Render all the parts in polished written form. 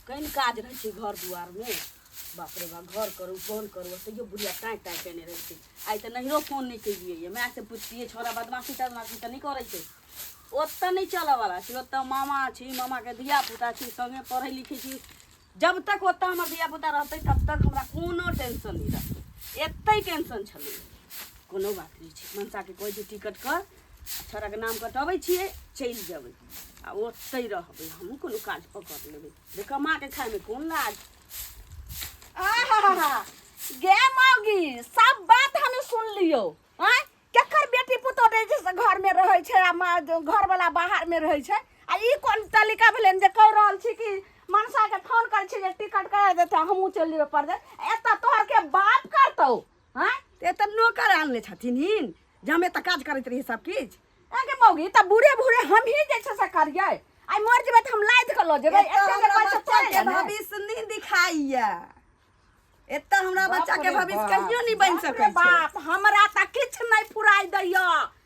कनि काज रहै छै घर दुआरमे बाप रे बाप घर करू फोन करू तैयो बुढ़िया टाँय टाँय केने रहै छै आइ तऽ नहिरो फोन नहि केलियै मायसँ पुछतियै छौड़ा बदमाशी तदमाशी तऽ नहि करै छै ओतऽ नहि चलऽवला छै ओतऽ मामा छी मामाके धियापुता छी सङ्गे पढ़ै लिखै छी जब तक ओतऽ हमर धियापुता रहतै तब तक हमरा कोनो टेंशन नहि रहतै एतै टेंशन छलै कोनो बात नहि छै मनसाके कहै छै टिकट कर छोड़ाके नाम कटबै छियै चलि जेबै आ ओतहि रहबै हमहूँ कोनो काज पकड़ लेबै जे कमाके खायमे कोन लाज। आहा गे मौगी, सब बात हम सुन लियो। आँय, केकर बेटी पुतोह जे छै से घरमे रहै छै आ घरवला बाहरमे रहै छै? आ ई कोन तरीका भेलै जे कहि रहल छी कि मनसाके फोन करै छी जे टिकट करा देतै, हमहूँ चलि जेबै परदेश? एतऽ तोहर के बाप करतौ? आँय, तऽ एतऽ नौकर आनले छथिन हिन जे हम एतऽ काज करैत रहियै सबकिछु। आगे मौगी, तऽ बूढ़े बूढ़े हमही जे छै से करियै? आइ मर जेबै तऽ हम लादि कऽ लऽ जेबै? एतऽ एते जे हमरा कहै छै बच्चा तोरे के ने। भविष्य नहि दिखाइया। एतऽ हमरा बाप बच्चा के रे भविष्य बाप, कहियो नहि बनि बाप रे सकै छै। बाप, हमरा तऽ किछु नहि फुराइ दैया।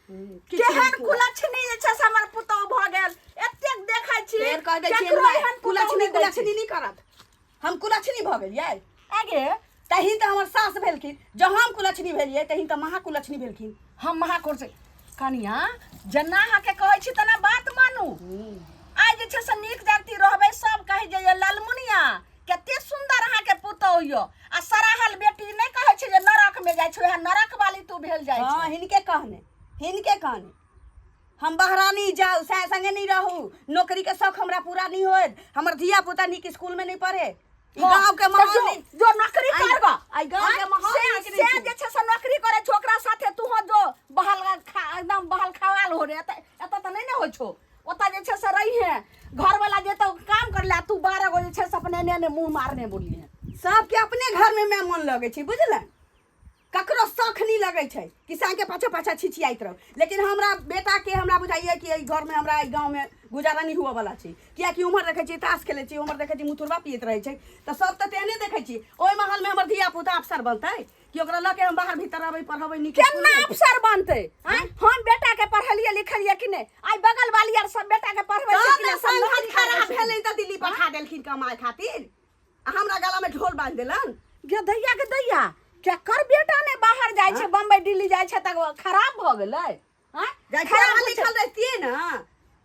किछु केहन नहि फुराइ। कुलक्षणी जे छै से हमर पुतोह भऽ गेल। एतेक देखै छी फेर कह दै छियै केकरो माय, एहन पुतोह कुलक्षणी नहि दै छै। कुलक्षणी नहि करत। हम कुलक्षणी भऽ गेलियै? आगे तहिन तऽ हमर सास भेलखिन। जँ हम कुलक्षणी भेलियै तहिन तऽ महा कुलक्षणी भेलखिन। हम महाकुर कनिया, जेना अहाँके कहै छी तेना बात मानू। आइ जे छै से नीक जगती रहबै, सब कहै जे ये ललमुनिया कते सुन्दर अहाँके पुतोह यऽ। आ सराहल बेटी नहि कहै छै जे नरक में जाइ छै, वएह नरक वाली तू भेल जाइ हँ छै। हिनके कहने, हिनके कहने हम बहरानी जाउ, साय संगे नहीं रहू, नौकरी के शौक हमरा पूरा नहीं होत, हमर धिया पुता नीक स्कूल में नहीं पढ़े, ई हाँ, गांव के तऽ माहौल जो नहीं जो नौकरी आई- करबा आई गांव के माहौल से नीक नहीं से छै। जे छै से नौकरी करे छौ, ओकरा साथे तू हो जो बहल खा एकदम बहल खवाल हो रे। एतऽ एतऽ तऽ नहि ने होइ छौ। ओतऽ जे छै से रही है घर वाला जे तऽ काम कर ले, तू 12 गो जे छै से अपने ने ने मुंह मारने बोली है। सबके अपने घर में मैं मन लगे छै, बुझल? ककरो शौख नहीं लगे छै कि साँके पाछा पाछा छिछियाइत रहू। लेकिन हमरा बेटा के हमरा बुझाइए कि एहि घर में हमरा एहि गाँव में गुजारा नहीं हुआ वाला छै, कियाकि उम्हर देखै छियै ताश खेलै छियै, उम्हर देखै छियै मुथुरबा पियैत रहै छै, तऽ सब तऽ तेहने देखै छियै। ओहि माहौल में हमर धिया पुता अफसर बनतै कि ओकरा लऽ के हम बाहर भीतर रहबै, पढ़बै नीक केना स्कूल में? अफसर बनतै? आँय, हम बेटा के पढ़लियै लिखलियै कि नहि? आइ बगल वाली आर सब बेटा के पढ़बै छै कि तहन नहि? सब संगत नौकरी करै खराब छै। भेलै तऽ दिल्ली पठा देलखिन कमाइ खातिर आ हमरा गला में ढोल बांधि देलन। गे दैया, गे दैया, केकर बेटा ने बाहर जाइ छै, बम्बई दिल्ली जाइ छै तऽ खराब भऽ गेलै? आँय? जाइ खराब पढ़ल होइ छै। लिखल रहितियै ने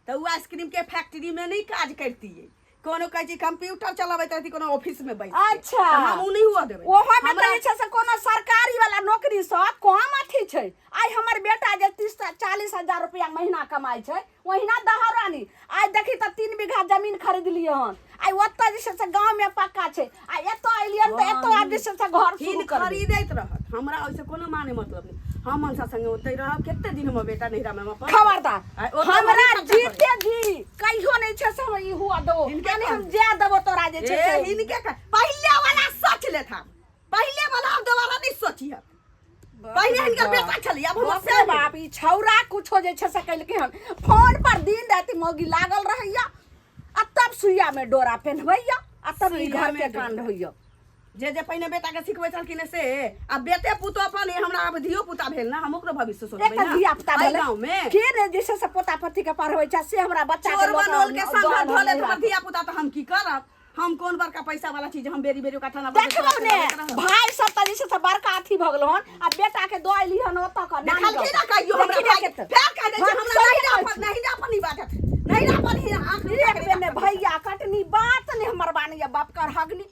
तऽ ओ आइसक्रीम के फैक्ट्री में नहीं काज करतियै, कोनो कहै छै कंप्यूटर चलाबैत रहती कोनो ऑफिस में बैठ के। अच्छा। तऽ हम ओ नहीं हुआ देबै। ओहो में तऽ हमरा जे छै से कोनो सरकारी वाला नौकरी सँ कम अथी छै? आइ हमर बेटा जे 30 40 हजार रुपया महीना कमाइ छै, ओहिना दहरानी। आइ देखी तऽ 3 बीघा जमीन खरीदलियै हन। आइ ओतऽ जे छै से गाँव में पक्का छै, आ एतऽ एलियन तऽ एतऽ आब जे छै से घर शुरू हिन करबै। खरीदैत रहत, हमरा ओहिसँ कोनो माने मतलब नहि। हम मनसा संगे ओतहि रहब। कते दिन हमर बेटा नैहरा में हम अपन खबरदार, आइ ओतऽ हमरा बड़ी खर्चा जीते जी कहियो नहीं छै से हम ई हुआ देबो। हिनके यानी हम कहू। जाय देबो तोरा जे छै ए, से। हिनके पहिले वाला सोच लेत हम, पहिले वाला आब दोबारा नहीं सोचिए। पहिले हिनकर बेटा छलै, आब हमर बाप रे से बाप, ई छौरा कुछो जे छै से केलकै हन। फोन पर दिन राति मौगी लागल रहैया आ तब सुइया में डोरा पेन्हबैया आ तब ई सुइया घर में के डोरा। कांड होइया। जे जे पहिने बेटा के सिखबै छलखिन से आ बेटे पुतो अपन हमरा आब धियो पुता भेल ना, हम ओकरो भविष्य सोचबै एकटा ना। धिया पुता एहि भेलै। गाँव में के ने जे छै से पोता पोती के पढ़बै छै से हमरा बच्चा के चोर लऽ कऽ बनोल के संग दौड़ धऽ लेत नहि हमर धिया पुता तऽ हम की करब? हम कोन बड़का पैसा वाला चीज, हम बेरी बेरी ओकरा थाना पर देखबौ ने, चलाबैत रहब। भाई सब तऽ जे छै से बड़का अथी भऽ गेल हन आ बेटा के दऽ एली हन ओतऽ के नानी देखलखिन गाँव। ना कहियो हमरा देखी ने भाई केते। फेर कह दै छै हाँ, हमरा सही नहीं कहै अपन छी। नहीं अपन ही बाजत नहीं अपन ही आँख एक बेर ने भैया कटनी बात ने हमर बानी या बाप कर हगनी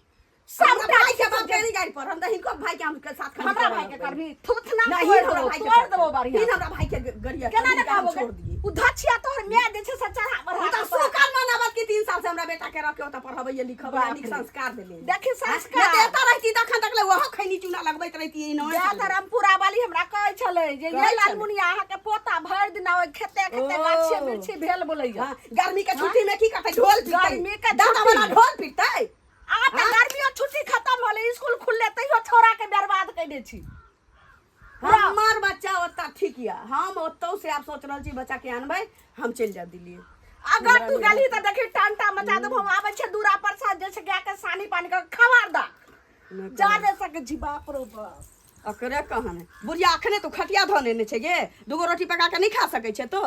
हमरा सबटा भाई के बाप के नहीं गाड़ी पर हम तऽ हिनको भाई के हम के साथ खाली हमरा करऽ भाई के लगबै। करबी थुथना नहीं तोड़ हमरा देबो, भाई के तोड़ देबो बढ़िया। हिन हमरा भाई के गरिया केना ने हिनका हम कहबो छोड़ दिए। उ धछिया तोहर my जे छै से चढ़ा बढ़ा उ तऽ के तोरा- शुक्र मनाबत कि 3 साल से हमरा बेटा के रख के ओतऽ पढ़बैये लिखबैये, बाप नीक रे। संस्कार देले। देखी नहि संस्कार। तऽ एतऽ रहिती तखन तक ले ओहो खैनी चूना लगबैत रहिती ई नौ जा साल तऽ रामपुरा वाली हमरा कहै छलै जे कहै ये छलै। लालमुनिया अहाँके पोता भरि दिन ओहि खेते खेते ओ। गाछे बिरछी भेल बोलैया। हाँ, गर्मी के छुट्टी में की करतै? ढोल पीटतै। गर्मी के दादा छुट्टी वाला में। ढोल पीटतै। आब तऽ हाँ? गर्मियो छुट्टी खत्म होलै, स्कूल खुलले, तैयो छौड़ा के बर्बाद कयने छी। हमर बच्चा ओतऽ ठीक यऽ, हम ओतौ से आब सोच रहल छी बच्चा के आनबै, हम चलि जायब दिल्ली। अगर तू गेलही तऽ देखी टांटा मचा देबो। हम आबै छै दूरा पर से जे छै गाय के सानी पानी के खबरदार जा नहि सकै छी। बाप रो बाप, अकरे कहने बुढ़िया अखने तो खटिया धऽ नेने छै गे, दूगो रोटी पका के नहीं खा सकै छै तो।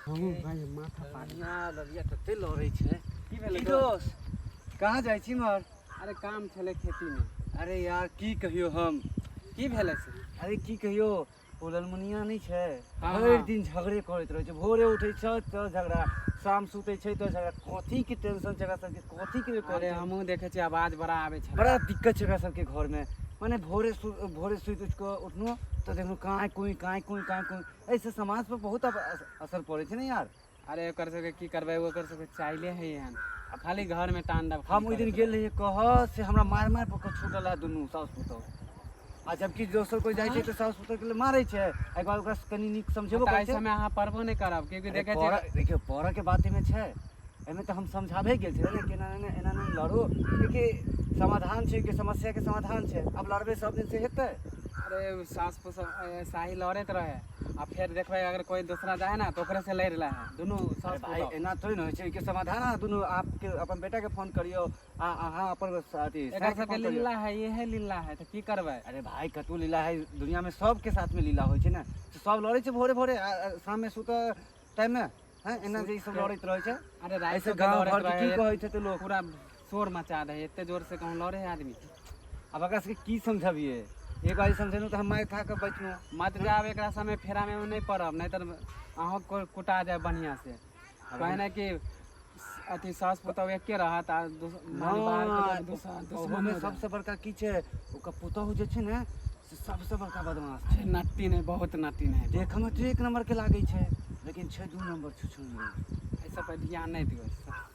हमहूँ भाइ माथा पागल ना ललिया तते लड़ै छै। की भेलै की दोस्त? दोस्त? कहाँ जाइ छी मर? अरे काम छलै खेतीमे। अरे यार की कहियो हम। की भेलै से? अरे की कहियो, ओ ललमुनिया नहि छै, हाँ, भरि हाँ। दिन झगड़े करैत रहै छै। भोरे उठै छै तऽ झगड़ा, शाम सुतै छै तऽ झगड़ा। कथी के टेंशन छै एकरा सबके, कथी के अरे करै छै? हमहूँ देखै छियै, आवाज बड़ा आबै छलै। बड़ा दिक्कत छै एकरा सबके घरमे। मने भोरे भोरे सुति उठि कऽ उठलहुँ तऽ देखलहुँ काँय कुँय काँय कुँय काँय कुँय। एहिसँ समाजपर बहुत असर पड़ै छै ने यार। अरे ओकर सबके की करबै, ओकर सबके चाइले है एहन, खाली घरमे तांडव हम ओहि दिन गेल रहियै कह से हमरा मारि मारि पर छूटल है दुनू साउस पुतहु। आ जबकि दोसर कोइ जाइ छै तऽ साउस पुतहुके लेल मारै छै, एहिके बाद ओकरा कनि नीक समझेबो तऽ करै एहि छै। समय अहाँ पढ़बो नहि करब, क्यूंकि अरे देखै छियै। देखियौ, पढ़ऽके बात एहिमे छै, एहिमे तऽ हम समझाबै गेल छलियै ने कि एना एना एना नहि लड़ू, क्यूंकि समाधान छै कि समस्याके समाधान छै। आब लड़बै सब दिन से हेतै? अरे सास पुतहु साही लड़ैत रहे, आ फेर देखबै अगर कोई दूसरा जाए ना तऽ ओकरे से लड़ि लै है दुनू अरे सास भाई पुतहु। एना थोड़े ने होइ छै। एहिके समाधान अहाँ दुनू आपके अपन बेटाके फोन करियौ आ अहाँ अपन अथी एकर सासके सबके फोन करियौ। लीला है, इहे लीला है, तऽ की करबै? अरे भाई कतहु लीला है, दुनियामे सबके साथमे लीला होइ छै ने। तऽ सब लड़ै छै भोरे भोरे आ शाममे सुतऽ टाइममे हैं, एना जे ई सब लड़ैत रहै छै। अरे राति एहिसँ के गाँव लड़ैत घरके की रहे, कहै छै तऽ लोक पूरा शोर मचा दै है, एते जोर से कहूँ लड़े है आदमी। आब एकरा सबके की समझबियै? एक बार समझेलहुँ तऽ हम मारि खा कऽ बचलहुँ। मत जाब एकरा समय फेरामे नहि पड़ब, नहि तऽ अहूँ कुटा जायब बढ़िआँ से। कहै नहि कि अथी सास पुतहु एके रहत आ माने बाहरके लोक दुश्मन ओहोमे हो जायत। सबसँ बड़का की छै, ओकर पुतहु जे छै ने से सबसँ बड़का बदमाश छै। अरे नट्टी नहि, बहुत नट्टी नहि। देखऽमे तऽ एक नम्बरके लागै छै, लेकिन छै दू नम्बर छुछुनरी। एहि सब पर ध्यान नहि दियौ,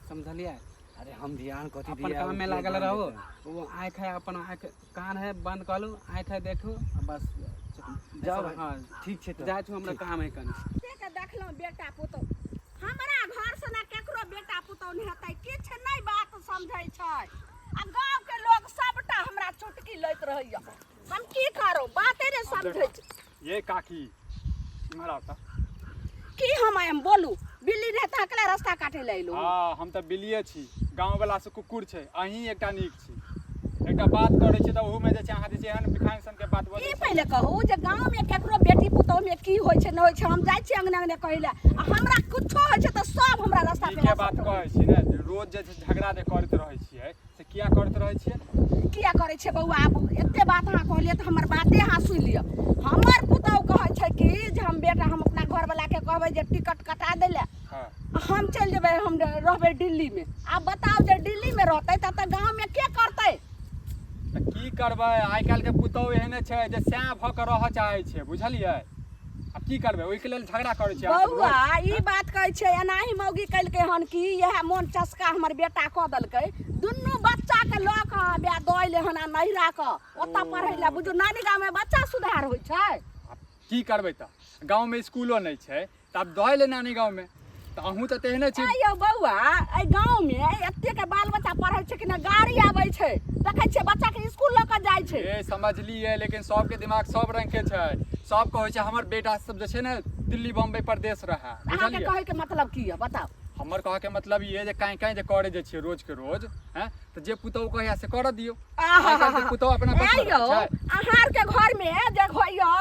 समझलियै? अरे हम ध्यान कथी अपन दियै? काम में के लागल ध्यान रहो। देतै? वो आँख है, अपन आँख कान है बंद कऽ लू, आँख है देखू आ बस। जाउ भाइ। हाँ। ठीक छै तऽ जाइ छी, हमरा काम है कनि। के देखलहुँ बेटा पुतहु, हमरा घर से ना केकरो बेटा पुतहु नहि हेतै। किछु नहि बात समझै छै, आ गाँव के लोग सबटा हमरा चुटकी लैत रहैया। हम की करू, बाते नहि समझै छै। ये काकी, इम्हर आउ तऽ। की हम आयम? बोलू। बिल्ली नहि तऽ अकेला रास्ता काटै लए अयलहुँ? हँ, हम तऽ बिल्लिए छी, गाँववला से कुकुर छै। अहीं एकटा नीक छी। एकटा बात करै छी तऽ ओहूमे जे छै अहाँ जे छै एहन बिखाइन सनके बात ई बजै छी। पहिले कहू जे गाँवमे केकरो बेटी पुतहुमे की होइ छै नहि होइ छै। हम जाइ छियै अंगने अंगने कहै लए, आ हमरा कुछो होइ छै तऽ सब हमरा रास्ता नीके पेरा बात कहै छी ने, जे रोज जे छै झगड़ा जे करैत रहै छियै से किया करैत रहै छियै? किया करै छियै बौआ? आब एते बात अहाँ कहलियै तऽ हमर बाते अहाँ सुनि लिअ। हमर पुतहु कहै छै कि जे हम बेटा, हम अपना घरवलाके कहबै जे टिकट कटा दै लए, हँ, आ हम चलि जेबै, हम रहबै दिल्लीमे। आब बताउ जे दिल्लीमे रहतै तब तऽ गाँवमे के करतै? तऽ की करबै, आइ काल्हिके पुतहु एहने छै जे सएह भऽ कऽ रहऽ चाहै छै, बुझलियै? आब की करबै, ओहिके लेल झगड़ा करै छियै अहाँ सब बौआ रोज? ई बात कहै छै, एनाही मौगी केलकै हन कि इएह मोन चस्का हमर बेटा कऽ देलकै। दुनू बच्चाके लऽ कऽ बे दऽ अयलै हन आ नैहरा कऽ ओतऽ पढ़ै लए। बुझू, नानी गाममे बच्चा सुधार होइ छै। आब की करबै, तऽ गाँवमे स्कूलो नहि छै, तऽ आब दऽ अयलै नानी गाँवमे। तऽ अहूँ तऽ तेहने छी। यौ बौआ, एहि गाँवमे एतेक बाल बच्चा पढ़ै छै कि ने गाड़ी आबै छै, देखै छियै बच्चाके स्कूल लऽ कऽ जाइ छै। ए समझलियै, लेकिन सबके दिमाग सब रंग के छै। सब कहै छै हमर बेटा सब जे छै ने दिल्ली बम्बई परदेश रहए। अहाँके बुझलियै? कहैके मतलब की यऽ, बताउ। हमर कहके मतलब ई है जे काँय काँय जे करै जे छियै रोज के रोज हैं, तऽ जे पुतहु कहैया से करऽ दियौ। आइ काल्हि के पुतहु अपना बस ऐ मे यौ, रहै छै। अहाँ आरके घरमे जे होइया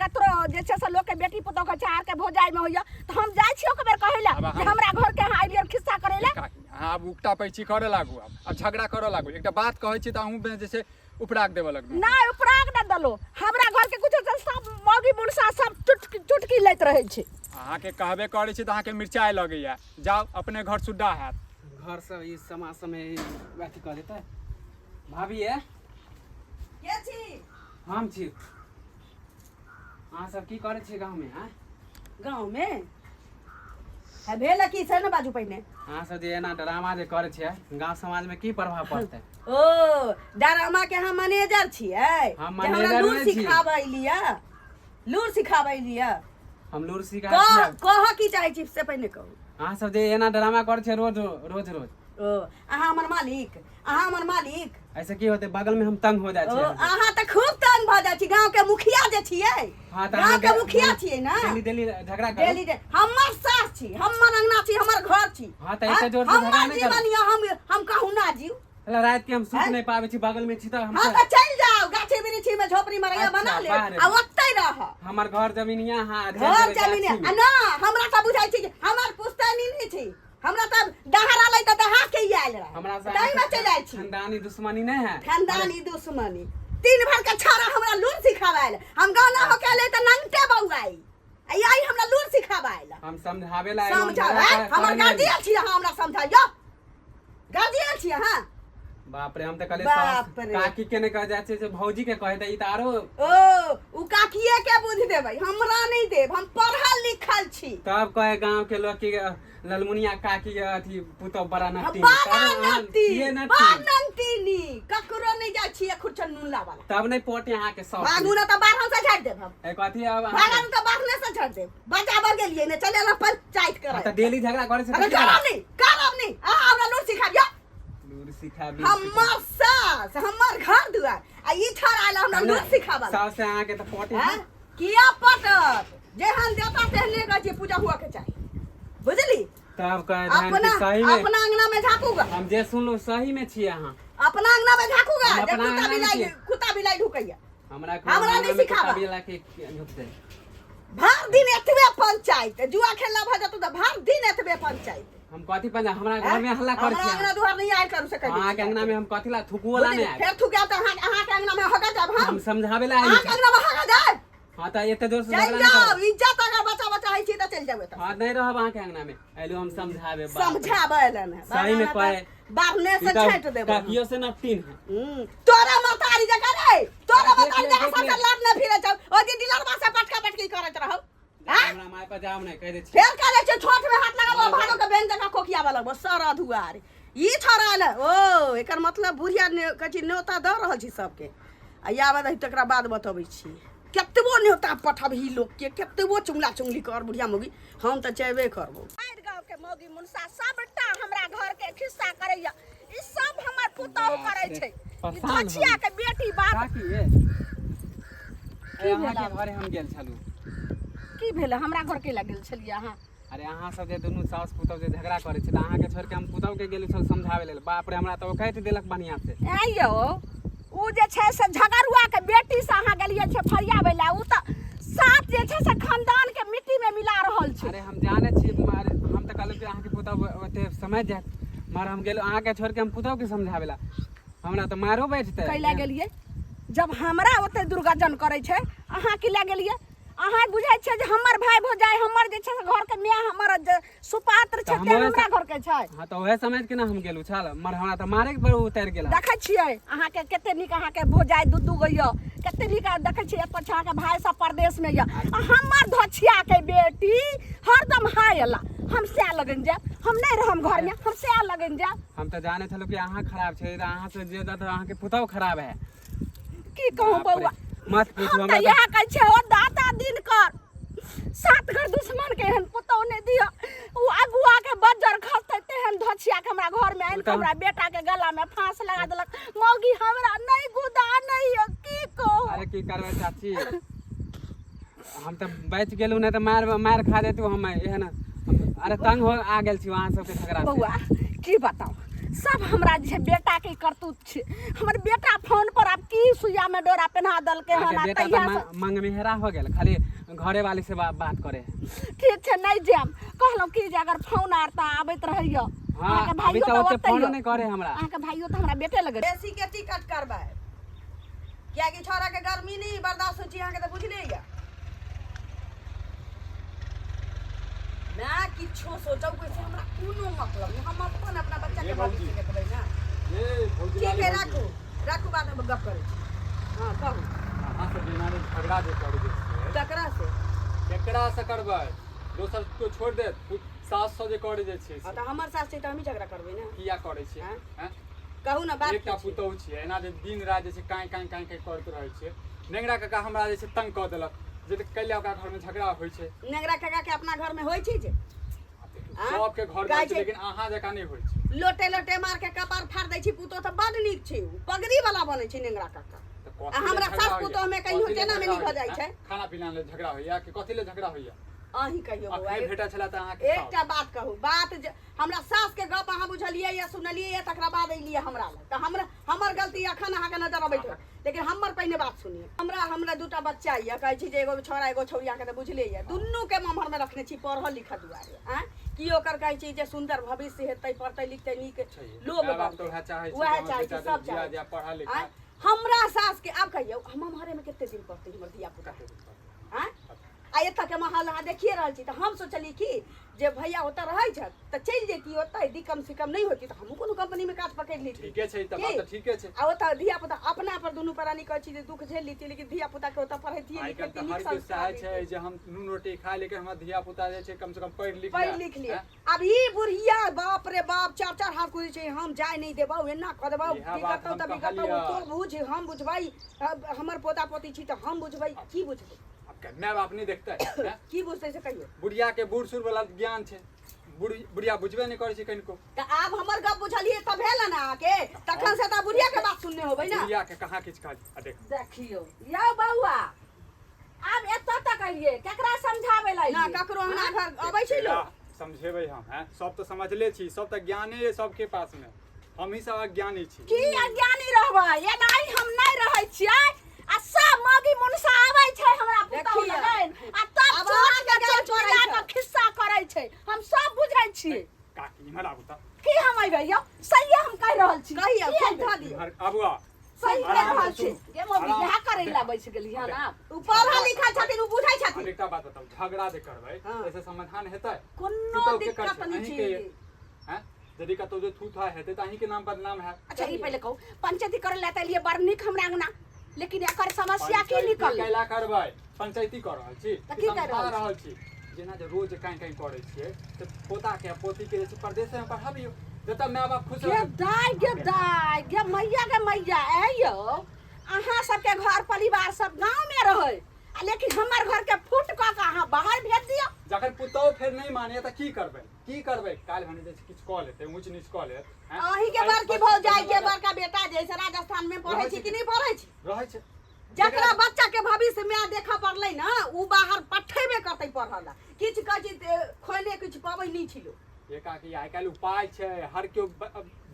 ककरो जे छै से लोकके बेटी पुतहु के छै आरके भौजाइमे होइया तऽ हम जाइ छी ओकर बेर कहै लए आब जे अहाँ हमरा घरके अहाँ अयलियै खिस्सा करै लए। काकी, अहाँ आब उकटा पैची करऽ लागू, आब झगड़ा करऽ लागू। एकटा बात कहै छी तऽ अहूँ जे छै उपराग देबऽ लगलहुँ। नहि, उपराग नहि देलहुँ। हमरा घरके कुछो छै सब मौगी मुनसा सब चुटकी चुटकी लैत रहै छै। अहाँके कहबे करै छी तऽ अहाँके मिरचाइ लगैया। जाउ, अपने घर सुड्डा हैत। घर सब ई समाज समय अथी कऽ देतै। भाभी ये। के छी? हम छी। अहाँ सब की करै छी गाँवमे? आँय, गाँवमे है भेल की से ने बाजू पहिने। अहाँ सब जे एना ड्रामा जे करै छियै, गाँव समाजमे की प्रभाव पड़तै? ओ डरामा के अहाँ मैनेजर छियै? हम जे हमरा मैनेजर लूर नहि छी। सिखाबै लिअ, लूर सिखाबै लिअ। हम लूर सिखा कह, कह की चाहै छी से पहिने कहू। अहाँ सब जे एना ड्रामा करै छियै रोज रोज रोज। ओ अहाँ हमर मालिक, अहाँ हमर मालिक। ऐसे की होतै? बगल में हम तंग हो जाइ ओ छियै। अहाँ तऽ खूब तंग भऽ जाइ छी, गाँव के मुखिया जे छियै। हाँ, तऽ गाँव अहाँ के मुखिया छियै ने। डेली डेली झगड़ा करू। डेली हमर सास छी, हमर अंगना छी, हमर घर छी। हाँ, तऽ एते जोर से हमर झगड़ा नहि करू। जीवन यऽ, हम कहुना जीव। अला रात के हम सुत हैं? नहीं पाबै छी, बगल में छी तऽ हम हाँ तऽ चलि जाउ, गाछी वृक्षी में झोपड़ी मरैया अच्छा, बना ले बाहर। आ ओतै रह। हमर घर जमीन यहाँ घर जमीन आ ना हमरा तऽ बुझाइ छै कि हमर पुश्तैनी नहि छी। हमरा तऽ दहार आलै तऽ दहा के ही आयल रहे। हमरा से तही में चलि आयल छी। खानदानी दुश्मनी नहीं है। खानदानी दुश्मनी तीन भर के छाड़ा हमरा लूर सिखावे आयल। हम गाना हो के अलै तऽ नंगटे बौआई आई आई हमरा लूर सिखावे आयल। हम समझावे ला आइलहुँ, समझावे झगड़ा करे हमर नहीं। गार्जियन छी अहाँ, हमरा समझाइयो गार्जियन छी अहाँ। बाप रे, हम तऽ कहलियै बाप सास रे। काकी के नहि कह जाइ छै से भौजी के कहे, तऽ ई तऽ आरो ओ उ काकिए के बुद्धि देबै, हमरा नहि देब, हम पढ़ल लिखल छी। तब कहे गांव के लोग की ललमुनिया काकी के अथी पुतोह बड़ा नटी। बड़ा तब अहाँ नटी, छियै नटी। बड़ा नटी, ककरो नहि जाइ छियै खुरचन नून लाबऽ। तब नहि पोटे अहाँके सब। भागू ना तऽ बारहन से झाड़ि देब हम। एक अथी अब अहाँके- भागू तऽ बारहने से झाड़ि देब। बचाबऽ गेलियै ने चले ना पंचायत तऽ करे। डेली झगड़ा करै छै। अरे तऽ की करब करब? नहि, करब नहि, अहाँ हमरा लूर सिखाबियौ। लूर सिखाबी। हमर सास हमर घर दुआर आ ई छड़ आयल हमरा लूर सिखाबऽ। सास से अहाँके तऽ पोटे हैं? किया पटत? जेहन देवता तेहने कहै छियै पूजा हुआ के चाही, बुझली? तब कहे धान अपना की सही में अपना अंगना में झाँकूगा। हम जे सुनलहुँ सही में छियै अहाँ। अपना अंगना में झाँकूगा हम जे अपना कुत्ता अंगना में बिलाई छियै। कुत्ता बिलाई ढुकैया। हमरा हमरा नहि सिखाबऽ। बिला के ढुकतै। भर दिन एतबे पंचायत, जुआ खेलला भऽ जेतौ तऽ भर दिन एतबे पंचायत। हम कथी पंचायत? हमरा घर में हल्ला करै हमरा छी। अंगना दुआर नहीं आयल करू से कहि दै अहाँके छी। अंगना में हम कथी ला थुकुओ ला बुझली? नहि आयब। फेर थुकायब तऽ अहाँके अंगना में हगा जायब हम। हम समझाबै ला आयल अहाँके छी। अंगना में हगा जायब। हाँ तऽ एते जोर से चलि झगड़ा नहि जाउ, करब। इज्जत अगर बचाबऽ चाहै छी तऽ चलि जाउ एतऽ। हाँ, नहि रहब अहाँके अंगना में, एलू हम समझाबे। बाप रे। समझाबऽ एलन है। सही में कहे। बारने से ई तऽ छाँटि देबै। काकियो से नपतीन है। तोरा महतारी जकाँ रे, तोरा देख महतारी ले, जकाँ देख ले। सबसँ लड़ने फिरै छौ। ओहि दिन डीलरबा से पटका पटकी करैत रहौ। आँय? हमरा माय पर जाम नहि कहि दै छी। फेर कहै छै छोट में हाथ लगाबो भागो के बेन जकाँ कोकियाबऽ लगबो सर दुआर। ई छोड़ा आयल ओ एकर मतलब बुढ़िया ने कहै छी न्योता दऽ रहल छी सबके। आ आबऽ दही तकरा बाद बतबै छी। कतबो न्योता पठबही लोकके, कतबो चुगला चुगली कर बुढ़िया मौगी, हम तऽ जेबे करबो। मारि गाँव के मौगी मुनसा सबटा हमरा घर के खिस्सा करैया। ई सब हमर पुतहु करै छै। ई परेशान हो धोछिया के बेटी बात। काकी ये की भेल अहाँके आब? घरे हम गेल छलहुँ। की भेल? हमरा घर के गेल छलियै अहाँ? अरे अहाँ सब जे दुनू सास पुतहु जे झगड़ा करै छै तऽ अहाँके छोड़ि के हम पुतहु के गेल छल समझाबै लेल। बाप रे, हमरा तऽ ओकैत देलक बढ़िआँ से। ऐं यौ, उ जे छै से झगड़ुआ के बेटी से अहाँ गेलियै छै फरियाबै लए, उ तऽ सात जे छै से खानदान के मिट्टी में मिला रहल छै। अरे हम जानै छी, मारे हम तऽ कहलहुँ कि अहाँके पुतहु ओते समझ जायत, मगर हम गेलहुँ अहाँके छोड़ि के हम पुतहु के समझाबै लए, हमरा तऽ मारो बैठतै। कैला गेलियै जब हमरा ओते दुर्गजन करै छै, अहाँ की लए गेलियै? अहाँ बुझै छियै जे हमर भाय भौजाइ हमर जे छै से घरके माय हमर जे सुपात्र छै तऽ ते हमरे हमरा घरके छै। हाँ तऽ उएह समझ के ने हम गेलहुँ छल, मगर हमरा तऽ मारे के पर उतरि गेल। देखै छियै अहाँके कते नीक अहाँके भौजाइ दू दू गो यऽ, कते नीक देखै छियै। एतऽ छै अहाँके भाय सब परदेशमे यऽ आ हमर धोछियाके बेटी हरदम हाय अल्लाह, हम सएह लगन जायब, हम नहि रहम घरमे, हम सएह लगन जायब। हम तऽ जानै छलहुँ कि अहाँ खराब छै, तऽ अहाँ से ज्यादा तऽ अहाँके पुतहु खराब है। की कहूँ बाप रे, बौआ, मत पूछू। हम हमरा तऽ इएह कहै छियै, ओ दाता दिन कर सात घर दुश्मन के एहन पुतहु नहि दिअ। ओ अगुआ के बज्जर खसतै तेहन धोछिया के हमरा घर में आनि के हमरा बेटा के गला में फांस लगा देलक। मौगी हमरा नहि गुदा नहि यऽ, की कहू। अरे की करबै चाची, हम तऽ बचि गेलहुँ, नहि तऽ मार मार खा जैतहुँ हम एहन। अरे तंग हो आ गेल छी अहाँ सबके झगड़ा से। बौआ की बताउ, सब हमरा जे छै बेटा के करतूत छै। हमर बेटा फोन पर आब की सुइया में डोरा पेन्हा देलकै हन। अहाँके आ बेटा तहिया तऽ से मंगमेहरा हो गेल, खाली घरे वाली से बात करे। ठीक छै, नहि जायब। कहलहुँ की जे अगर फोन आर तऽ आबैत रहैया। हाँ, अहाँके अभी भाइयो तऽ तऽ ओते ओतै फोनो यऽ। नहि करे हमरा। अहाँके भाइयो तऽ हमरा बेटे लगै। एसी के टिकट करबै कियाकि छौड़ा के गर्मी नहीं बर्दाश्त होइ छै, अहाँके तऽ बुझले यऽ ना। किछो सोचौ कैसे हमरा कोनो मतलब नहीं, हम अपन अपना बच्चा के ये भौजी। भविष्य देखबै ना। ये भौजी ठीक लाली है, भौजी। राखू राखू, बाद में गप करै छी। हाँ कहू। अहाँ सब बिना झगड़ा जे करै जे छियै। ककरा से? केकरा से करबै, दोसर को छोड़ि देत, सास से जे करै जे छियै हाँ से। तऽ हमर सास छै तऽ हमही झगड़ा करबै ने? किया करै छियै? आँय? आँय? कहू ने बात एकटा की छै? पुतहु छियै, एना जे दिन राति जे छै काँय काँय काँय काँय करैत रहै छियै। नेंगरा काका हमरा जे छै तंग कऽ देलक जे तऽ कैला ओकरा घरमे झगड़ा होइ छै। नेंगरा काका के अपना घर में होइ छै जे आँय? सबके घरमे कहै होइ छै छै- लेकिन अहाँ जकाँ नहि होइ छै। लोटे लोटे मार के कपार फाड़ दै छै। पुतोह तऽ बड नीक छै, उ पगड़ी वाला बनै छै नेंगरा काका। तऽ कथी आ लए हमरा झगड़ा सास होइया? पुतोह में कहियो कथी लए तेना में झगड़ा नहीं भऽ होइया? जाइ छै। आँय? खाना पीना ले झगड़ा होइया कि कथी ले झगड़ा होइया? अहीं कहियौ बौआ। अखने भेटल छलै तऽ अहाँके एकटा बात कहू, बात जे हमरा सास के गप अहाँ बुझलियै या सुनलियै या तकरा बाद एलियै हमरा लग, तऽ हमरा हमर गलती अखन अहाँके नजर अबैत होय, लेकिन हमर पहिने बात सुनिए। हमरा हमरा दूटा बच्चा यऽ, कहै छी जे एगो छौड़ा एगो छौड़ियाके तऽ बुझले यऽ, दुनूके ममहरमे रखने छी पढ़ऽ लिखऽ दुआरे। आँय, की ओकर कहै छी जे सुन्दर भविष्य हेतै, पढ़तै लिखतै नीक लोग माय बाप बनतै। तऽ उएह चाहै छै उएह जे हमर चाहै छै, बेटा सब जिया चाहै जिया छै। पढ़ा लिखा। आँय, हमरा सासके आब कहियौ, हम ममहरेमे कते दिन पढ़तै हमर धिया पुता? आँय, आ एतऽके माहौल अहाँ देखिए रहल छी। तऽ हम सोचलियै कि जे भैया ओतऽ रहै छथि तऽ चलि जैती ओतऽ, यदि कम से कम नहि होती तऽ हमहूँ कोनो कंपनीमे काज पकड़ि लैती। ठीके छै, तऽ बात की? तऽ ठीके छै। आ ओतऽ धिया पुता अपना पर दुनू प्राणी कहै छी जे दुख झेल लीती, लेकिन धिया पुता के ओतऽ पढ़ैतियै आइ काल्हि लिखैतियै, तऽ नीक हर केओ संस्कार चाहै छै दैतियै। जे हम नून रोटी खाय, लेकिन हमर धिया पुता जे छै कम से कम पढ़ि लिख पढ़ि लए। लिख लिए। हैं? आब ई बुढ़िया बाप रे बाप चार चार हाथ कूदै छै, हम जाय नहि देबौ, एना कऽ देबौ, इएह बात बिगड़तौ हम तऽ बिगड़तौ, कहलियै। तों बुझ हम बुझबै, अब हमर पोता पोती छी तऽ हम बुझबै। की बुझबै? आब के माय बाप नहि देखतै? हैं? की बुझतै से कहियौ। बुढ़िया के बूढ़ सूढ़ वाला ज्ञान छै, बुढ़िया बुझबे नहि करै छै कनिको। तऽ आब हमर गप बुझलियै तऽ भेल ने अहाँके? तखन से तऽ बुढ़िया के बात सुनने होबै ने। बुढ़िया के कहाँ किछु कहली आ देख। देखियौ यौ बौआ, आब एतऽ तक एलियै, केकरा समझाबै लए ना एलियै? ककरो अंगना घर अबै छै लोक? समझेबै हम? हैं, सब तऽ समझले छी, सब तऽ ज्ञाने अइ सबके पास में, हमही सब अज्ञानी छी। की अज्ञानी रहबै? एनाही हम नहि रहै छियै। आ सब मौगी मुनसा आबै छै हमरा पुतहु देखियौ। लगन आ तब आब चोट अहाँके के गारि चोट पड़ै जा छै। कऽ खिस्सा करै छै, हम सब बुझै छियै। काकी, इम्हर आबू तऽ। की हम अयबै यौ? सहिए हम कहि रहल छी। कहियौ, की खूब अयबै? धऽ दियौ। इम्हर आबू आ। सही कहि आराम से रहल छी। सुनू। गे मौगी, आराम इएह करै लए देख। बैस गेलियै हन आब। ओ पढ़ल लिखल छथिन, ओ बुझै आब छथिन। एकटा बात बताउ, झगड़ा जे करबै हँ। ताहिसँ समाधान हेतै? कोनो पुतहु के दिक्कत करतै, नहि अहींके छै। ये। हैं, यदि कतौ जे थू था हेतै तऽ अहींके नाम बदनाम हैत। अच्छा, ई पहिले कहू, पंचायती करै लए तऽ एलियै बड़ नीक हमरा अंगना, लेकिन एकर समस्या की पंचायती निकललै? कैला करबै? पंचायती कऽ रहल छी तऽ कि की कऽ समझा रहल छी? रहल छी? जेना जे रोज काँय काँय करै छियै तऽ पोताके आ पोतीके जे छै परदेशेमे पढ़ाबियौ, जतऽ माय बाप खुश गे रहत। दाय, गे दाय, गे मैया, गे मैया, ऐ यौ, अहाँ सबके घर परिवार सब गाँव में रहै आ लेकिन हमर घर के फूट कऽ के अहाँ बाहर भेज दियौ। जखन पुतहु फेर नहि मानैए तऽ की करबै? की करबै? काल्हि भने जे छै किछु कऽ लेतै, ऊँच नीच कऽ लेत। हैं? अहीं के बड़की भौजाई के बड़का बेटा जे छै राजस्थान में पढ़ै छै कि नहि पढ़ै छै? रहै छै। जकरा बच्चा के भविष्य में देखऽ पड़लै ने, उ बाहर पठेबे करतै पढ़ऽ ला। किछु कहै छी खोइने किछु पबै नहि छी लोक। ये काकी, आइ काल्हि उपाय छै। हर केओ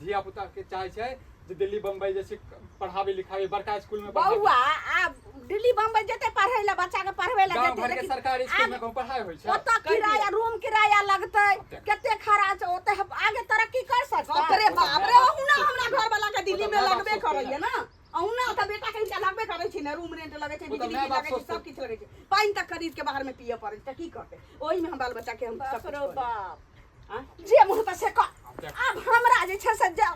धिया पुता के चाहै छै जे दिल्ली बम्बई जे छै पढ़ाबी लिखाबी, बड़का स्कूल में पढ़ाबी। बौआ, आब दिल्ली बम्बई जेतै पढ़ै लए, बच्चा के पढ़बै लए गाँव जेतै, घर के लेकिन सरकारी स्कूल में आब कहूँ पढ़ाई होइ छै? ओतऽ किराया, रूम किराया लगतै, कते खर्च ओतऽ, आगे तरक्की कर बाप सकतै? रे बाप रे, अहुना हमरा घर वाला के दिल्ली ओ तऽ में माय बाप लगबे सोचतै करैया ना। अहुना तऽ बेटा के हिनका लगबे करै छै ने, रूम रेंट लगै छै, ओ तऽ बिजली माय बिल बाप लगै छै, सोचतै। सब किछु लगै छै, पानि तक खरीद के बाहर में पियऽ पड़ै छै, तऽ की करतै? ओहिमे हम बाल बच्चा के हम सब बाप किछु रे कऽ लेब। बाप, आँय? जे मुँह तऽ से कर। देख। आब हमरा जे छै से जे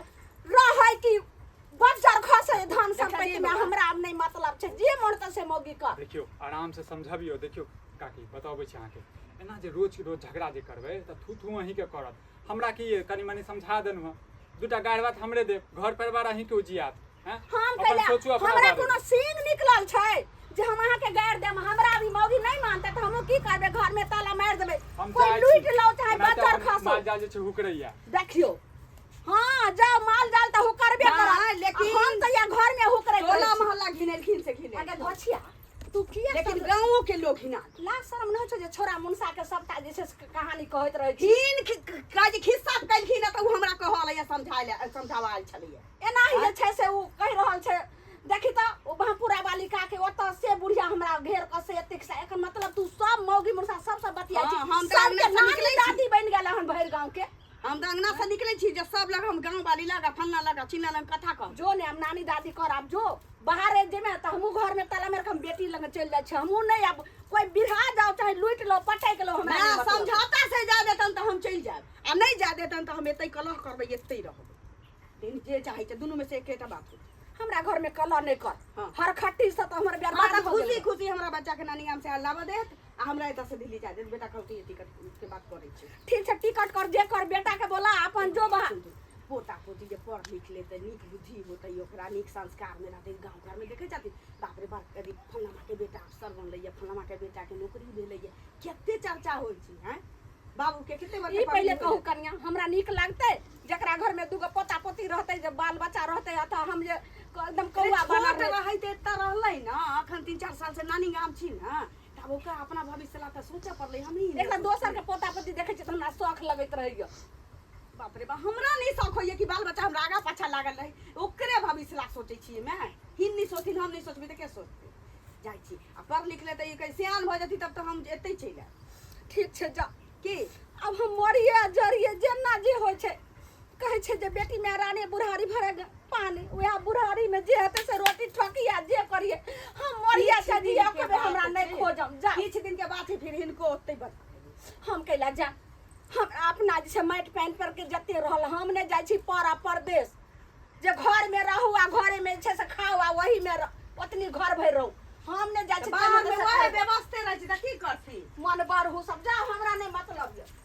रहै कि बज्जर खसै धन संपत्ति में, हमरा आब नहि मतलब छै, जे मोन तऽ से मौगी कर। देखियौ, आराम से समझबियौ। देखियौ काकी, बतबै छी अहाँके, एना जे रोज रोज झगड़ा जे करबै तऽ थू थू अहीँके करत। हमरा की ये, कनि मनि समझा देलहुँ हँ, दूटा गारि बात हमरे देब, घर परिवार अहीँके उजियात। हैं? हम अपन कैला सोचू अपना हमरा बारेमे। कोनो सींग निकलल छै जे हम अहाँके गारि देब? हमरा अभी मौगी नहि मानतै तऽ हमहूँ की करबै? घर में ताला मारि देबै, हम कोई जाइ छी। लूटि लो चाहे ओनाहिते बज्जर अपन खसो। माल जाल जे छै हुकरैया। देखियौ, हाँ जाओ, माल जाल तऽ हुकरबे हाँ, करत, लेकिन हम तऽ यहाँ घर में हुकरैत टोला रहै छी। मोहल्ला घिनेलखिन से घिनेलखिन। अगे धोछिया, तू किया लेकिन सब गाँवो के लोग हिना लाज शरम नहि होइ छौ जे छोरा मुनसा के सबटा जे छै से कहानी कहैत रहै छी? हिन काज खिस्सा केलखिन तऽ उ हमरा कहल या समझाय ले, समझावा आयल छलैया। एनाही जे छै से ओ कहि रहल छै। देखी तऽ ओ भापुरा बालिका के ओतऽ से बुढ़िया हमरा घेर कऽ से एतेक से, एकर मतलब तू सब मौगी मुरसा सब सब बतियाइ हाँ, छी, हम तऽ सबके अंगना से नानी निकलै छी। दादी बनि गेल हन भरि गाँव के। हम तऽ अंगना से निकलै छी जे सब लग हम गाँव वाली लग आ फल्लाँ लग आ चिल्लाँ लग कथा कहब। जो ने, हम नानी दादी कर। आब जो बाहरे जेमे तऽ हमहूँ घर में ताला मारि कऽ हम बेटी लग चलि जाइ छी। हमहूँ नहि, आब कोई बिरहा जाओ चाहे लूटि लो पटकि लो, हमरा ना नहि मतलब। समझौता से जा देतन तऽ हम चलि जायब आ नहि जा देतन तऽ हम एतै कलह करबै, एतै रहबै। लेकिन जे चाहै छै, दुनू में से एकेटा बात होइ छै। हमरा घर में कलह नहि कर। हाँ। हर खट्टी से तऽ हमर हाँ, बर्बाद तऽ भऽ खुशी गेल। खुशी हमरा बच्चा के नानी गाम से लाबऽ देत आ हमरा एतऽ से दिल्ली जा देत। बेटा कहतै टिकट के बात करै छी। ठीक छै, टिकट कर, जे कर, बेटा के बोला अपन जो बाहर। पोता पोती जे पढ़ लिख लेतै, नीक बुद्धि होतै ओकरा, नीक संस्कार में रहतै। गाँव घर में देखै छथिन, बाप रे बाप, कभी फल्लामा के बेटा अफसर बनलैया, फल्लामा के बेटा के नौकरी भेलैया, कते चर्चा होइ छै। हैं बाबू के कते ई पहिले कहू कनिया, हमरा नीक लगतै जकरा घर में दूगो पोता पोती रहतै, जे बाल बच्चा रहतै, अतः हम जे एकदम कौआ बनल छोट रहै तऽ एतऽ रहलै ने, अखन 3-4 साल से नानी गाम छी ने, तब ओकरा अपना भविष्य ला तऽ सोचऽ पड़लै। हमही एकरा दोसर के पोता पोती देखै छियै तऽ हमरा शौख लगैत रहैया। बाप रे बाप, हमरा नहीं शौक होइए कि बाल बच्चा हमरा आगा पाछा लागल रहे, ओकरे भविष्य ला सोचै छियै। मैं हिन नहीं सोचथिन, हम नहीं सोचबै तऽ के सोचतै? जाइ छी आ पढ़ लिख लेतै, ई कहै सियान भऽ जेतै तब तऽ हम एतै चलि आयब। ठीक छै, जा। की आब हम मरिए जरिए जेना जे होइ छै। कहै छै जे बेटी माय रानी बुढ़ारी भरे पानी, वएह बुढ़ारी में जे हेतै से रोटी ठोकिया जे करिए। हम मरिए किछु से दिन जिए के कबे हमरा बात नहि छै। खोजम जा। किछु दिन के बाद ही फिर हिनको ओतै बजा देबै। हम कैला जा? हम अपना जे छै माटि पानि पर के जते रहल, हम नहि जाइ छी पर आ परदेश, जे घर में रहू आ घरे में जे छै से खाउ आ वही में ओतनी घर भरि रहू। हम नहि जाइ छी। बाहर में वएह व्यवस्थे रहै छै तऽ की करथिन? मन बढ़ू सब जाउ, हमरा नहि मतलब।